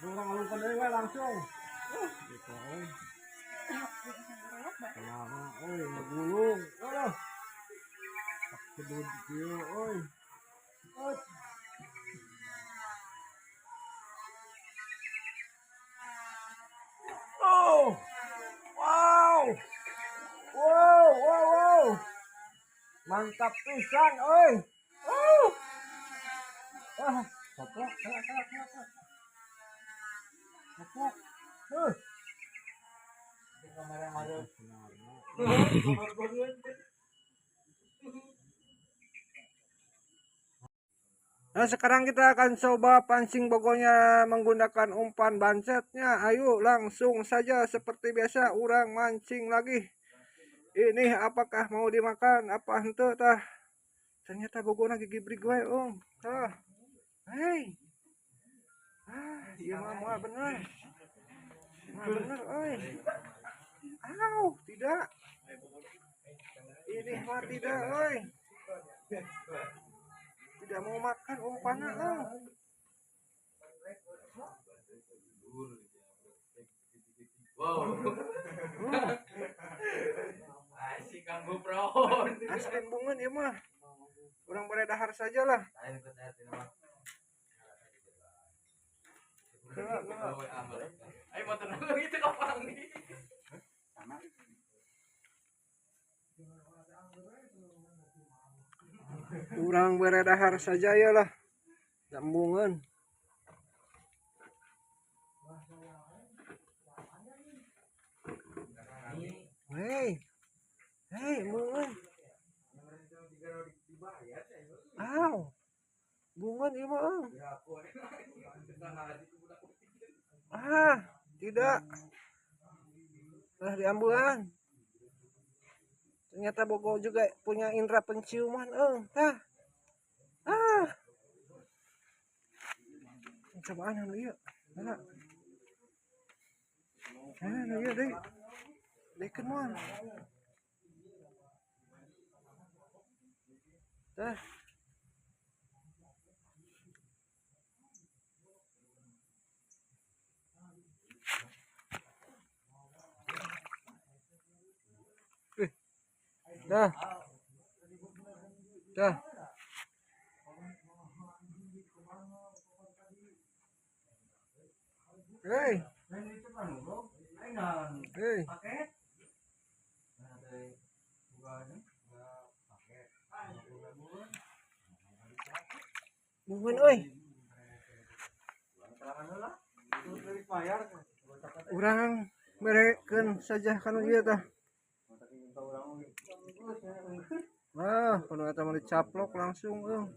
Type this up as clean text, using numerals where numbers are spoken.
Urang alungkeun deui we langsung. Gitu euy. Kumaha euy ngagulung. Aduh. Kedud kieu euy. Ut. Oh. Wow. Wow, wow, wow. Mantap pisan euy. Oh. Ah, coplok, kelak, kelak, kelak, kelak. Coplok. Huh. Nah, sekarang kita akan coba pancing bogonya menggunakan umpan bancetnya. Ayo langsung saja seperti biasa urang mancing lagi. Ini apakah mau dimakan apa henteu tah? Ternyata bogona gigibrig wae, Om. Tah. Hei. Ah, ieu mah moal bener. Moal bener euy. Au, tidak. Ini mah tidak euy. Tidak mau makan umpannya, euy. Wow. Asik kanggo praon. Asli embungeun ieu mah. Urang bere dahar saja lah. Ayo motor nang itu kapan nih? Urang bere dahar saja ya lah. Embungeun. Hei. Hei, embungeun. Aw. Embungeun ieu mah. Euy. Ah, tidak. Lah diambulan. Ternyata Bogo juga punya indera penciuman, euy. Tah. Ah. Cobaan anu ieu. Mana? Ah, anu ieu deui. Dekeun moal. Tah. Dah. Dah. Hei. Hei. Bungan euy. Urang berekeun saja kanu ieu tah. Wah, kudu eta mah dicaplok langsung euy.